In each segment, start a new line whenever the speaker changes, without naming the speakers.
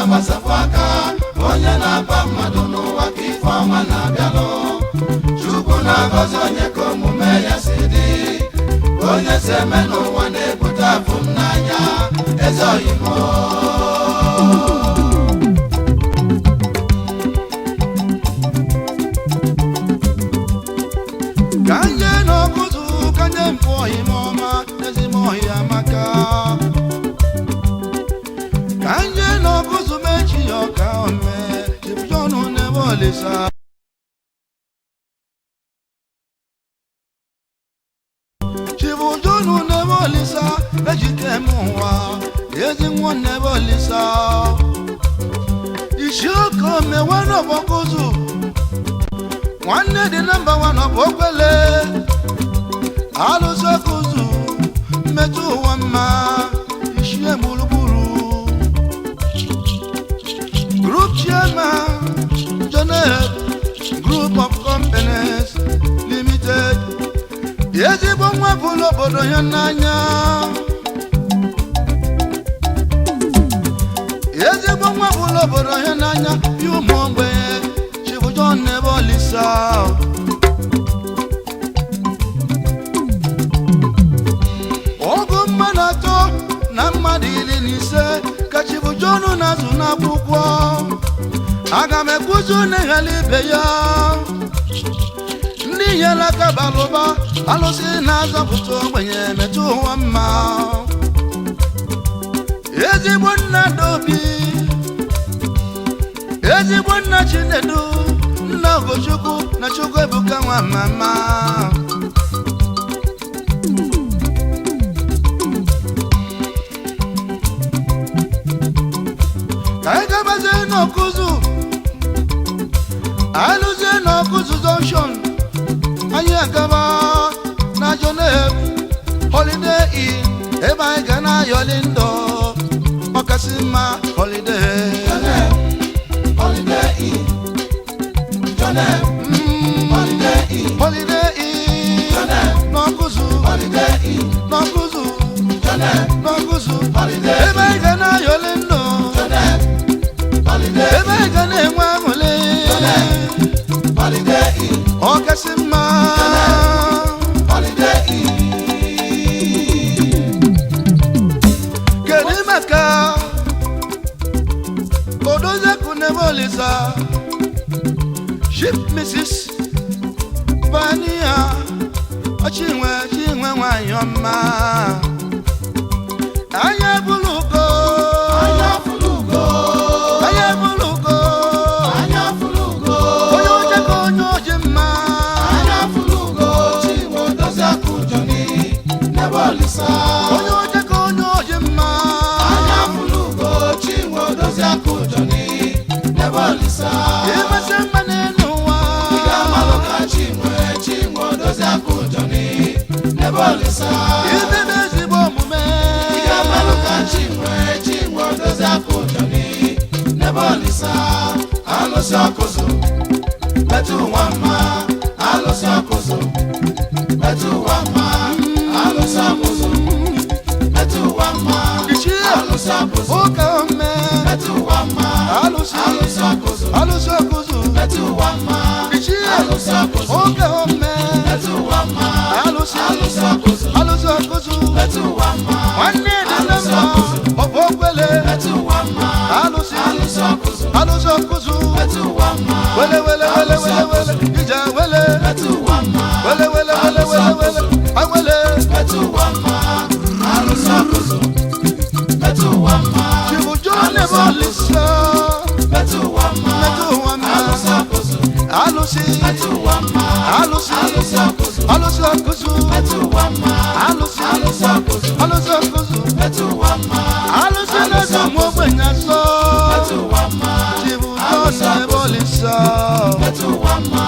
Na-agbasapụ aka, onye na-aba mmadụ n'ụwa ka ife ọma na-abịalụ. Chukwu na-agọzi onye ka omume ya si dị. Onye si eme n'ụwa na-ebute afụ m n'anya, eze oyimo.
Ka nje n'ọkụzụ, ka nje mpụ ọhịa ọma, ezigbo ọhịa maka. Ka nje n'ọkụzụ mechi ya ọka ome chipụjọnụ n'ebe olisa. Chipụjọnụ n'ebe olisa, ejike m ụwa ezi nwa n'ebe olisa. Isi oke omewe n'ọbọkụzụ, nwanne dị na mba nwa nọ bụ okwele alụsị ọkụzụ mmetụ ụwa mma ishie gburugburu. Group chairman, Jonet Group of Companies Limited, ezigbo nwa bụrụ obodo ya n'anya, ezigbo nwa bụrụ obodo ya n'anya ya. Ụmụ ogbenye, Chibujon n'ebe olisa. Ọgụ mmadụ 3 na mmadụ 15 ka Chibujonu na-azụ n'akwụkwọ. Aga m ekwuzi onye ibe ya, ndị nyere aka balụba alụsị na-azọpụta ogbenye, metụ ụwa mma. Ezigbo nna Dobi, ezigbo nna Chinedu, nna Ogochukwu na Chukwu Ebuka nwa mama. Ka anyị gabazie n'ọkụzụ, anyị lụzie n'ọkụzụ junction, anyị agaba na Joneb Holiday Inn, ebe anyị ga na-ayọli ndụ ọkasị mma holiday.
Joneb Holiday Inn, Joneb Holiday Inn,
Holiday Inn.
Joneb
n'ọkụzụ.
Holiday Inn,
N'ọkụzụ.
Joneb
N'ọkụzụ.
Holiday
Ebe anyị ga na-ayọli ndụ.
Joneb Holiday
Ebe anyị ga na-enwe aṅụrị.
Holiday Inn,
Ọkasị mma.
Holiday Inn.
Kedu maka odoziakụ n'ebe olisa, Chief Mrs Bania Chinwe, Chinwe nwanyị ọma, anya bụrụ ugo.
Anya fulugo,
Anya bụrụ ugo.
Anya fulugo,
Onye oje ka onye oji mma.
Anya fulugo, Chinwe Odoziakụ Joni n'ebe Olisa.
Onye oje ka onye oji mma.
Anya fulugo, Chinwe Odoziakụ Joni n'ebe Olisa.
Ịmasị mma n'elu ụwa.
Ị ga-amalụ ka Chinwe, Chinwe Odoziakụ Joni n'ebe Olisa.
Imebe ezigbo omume.
Ị ga-amalụ ka Chinwe, Chinwe Odoziakụ Joni n'ebe Olisa. Alụsị ọkụzụ, metụ ụwa mma. Alụsị ọkụzụ, metụ ụwa mma. Alụsị ọkụzụ, metụ ụwa mma.
Ichie.
Alụsị ọkụzụ,
Ụka ome.
metụ ụwa mma.
Alụsị.
Alụsị ọkụzụ,
Alụsị ọkụzụ.
metụ ụwa mma.
Ichie.
Alụsị ọkụzụ,
Ụka ome.
metụ ụwa mma.
Alụsị.
Alụsị ọkụzụ,
Alụsị ọkụzụ.
metụ ụwa mma.
Nwanne dị na mma ọ bụ okwele.
Metụ ụwa mma.
Alụsị.
Alụsị ọkụzụ,
Alụsị ọkụzụ.
metụ ụwa mma.
Wele wele wele wele wele ije wele.
Metụ ụwa mma.
Wele wele wele wele wele awele.
Metụ ụwa mma. Alụsị ọkụzụ, metụ ụwa mma.
Chibujo n'ebe olisa.
Metụ ụwa mma.
Metụ ụwa mma.
Alụsị ọkụzụ,
Alụsị.
metụ ụwa mma.
Alụsị.
Alụsị ọkụzụ,
Alụsị ọkụzụ.
metụ ụwa mma.
Alụsị.
Alụsị ọkụzụ,
Alụsị ọkụzụ.
metụ ụwa mma.
Alụsị na-eso ụmụ ogbenye asọ.
Metụ ụwa mma.
Chibujo n'ebe olisa.
Metụ ụwa mma.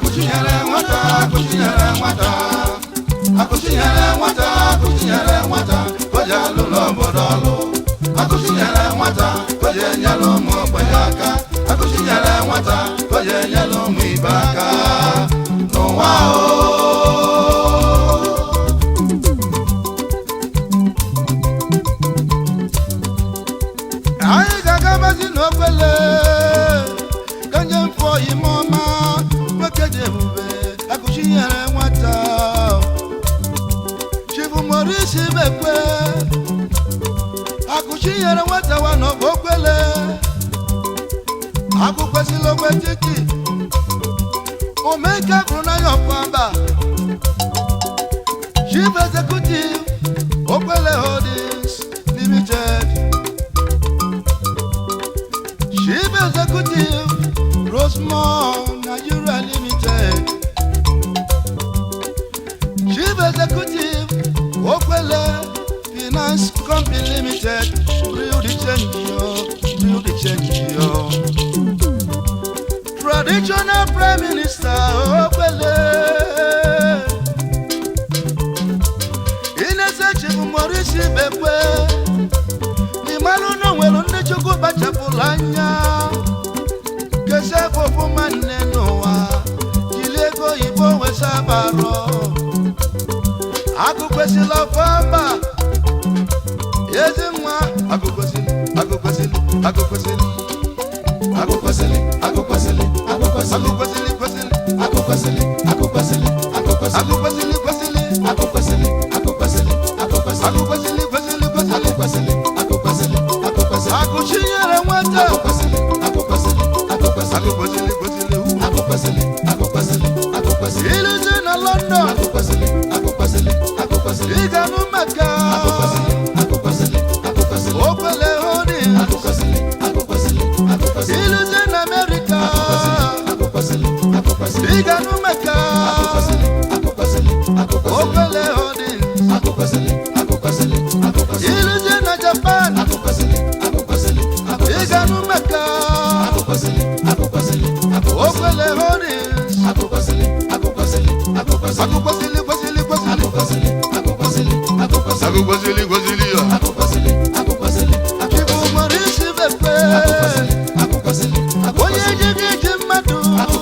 Akụchinyere nwata, akụchinyere nwata, akụchinyere nwata, akụchinyere nwata, o ji alụ n'obodo ọlụ. Akụchinyere nwata, o ji enyere ụmụ ogbenye aka. Akụchinyere nwata, o ji enyere ụmụ ibe aka n'ụwa o.
Anyị ga-agabazi n'okwele ka njem fọ ime ọma nwoke dị ebube akụchinyere nwata Chief Maurice Ibekwe akụchinyere nwata wa n'ọgba okwele akụkwesịla ogbe titi omeke bụrụ n'anya ọfamba Chief Executive Okwele Holdings Limited, Chief Executive Rosemont Nigeria Limited, Chief Executive Okwele Finance Company Limited, Build the change yo, build the change yo. Traditional Prime Minister Okwele Inese Chief Maurice Ibekwe ịmalụ na o nwere ndị Chukwu kpachapụrụ anya kesepụ ọfụma nne n'ụwa jiri ego oyibo wesabarọ agụ kwesịrị ọfọma ezi nwa agụ kwesịrị agụ kwesịrị agụ kwesịrị
Agụ kwesịrị, agụ kwesịrị, agụ kwesịrị,
agụ kwesịrị kwesịrị
agụ kwesịrị, agụ kwesịrị, agụ kwesịrị,
agụ kwesịrị kwesịrị
agụ kwesịrị, agụ kwesịrị, agụ kwesịrị,
agụ kwesịrị kwesịrị kwesịrị
agụ kwesịrị, agụ kwesịrị, agụ kwesịrị,
agụ chinyere nwata
agụ kwesịrị, agụ kwesịrị, agụ kwesịrị,
agụ kwesịrị kwesịrị
agụ kwesịrị, agụ kwesịrị, agụ kwesịrị,
iluzi na London
agụ kwesịrị, agụ kwesịrị, agụ kwesịrị,
ịga nụ maka
agụ kwesịrị, agụ kwesịrị, agụ kwesịrị,
Okwele Holdings
agụ kwesịrị, agụ kwesịrị, agụ kwesịrị,
iluzi na Amerịka
agụ kwesịrị, agụ kwesịrị,
ịga nụ maka
agụ kwesịrị, agụ kwesịrị, agụ kwesịrị,
Okwele Holdings
agụ kwesịrị, agụ kwesịrị, agụ kwesịrị,
iluzi na Japan
agụ kwesịrị, agụ kwesịrị, agụ kwesịrị,
ịga nụ maka
agụ kwesịrị, agụ kwesịrị, agụ kwesịrị,
Okwele Holdings
agụ kwesịrị, agụ kwesịrị, agụ kwesịrị,
agụ kwesịrị kwesịrị kwesịrị
agụ kwesịrị, agụ kwesịrị, agụ kwesịrị,
agụ kwesịrị kwesịrị ya
agụ kwesịrị, agụ kwesịrị, agụ
Chief
kwesịrị,
Maurice Ibekwe
agụ kwesịrị, agụ kwesịrị, agụ
onye
kwesịrị,
ji gị ji mmadụ
agụ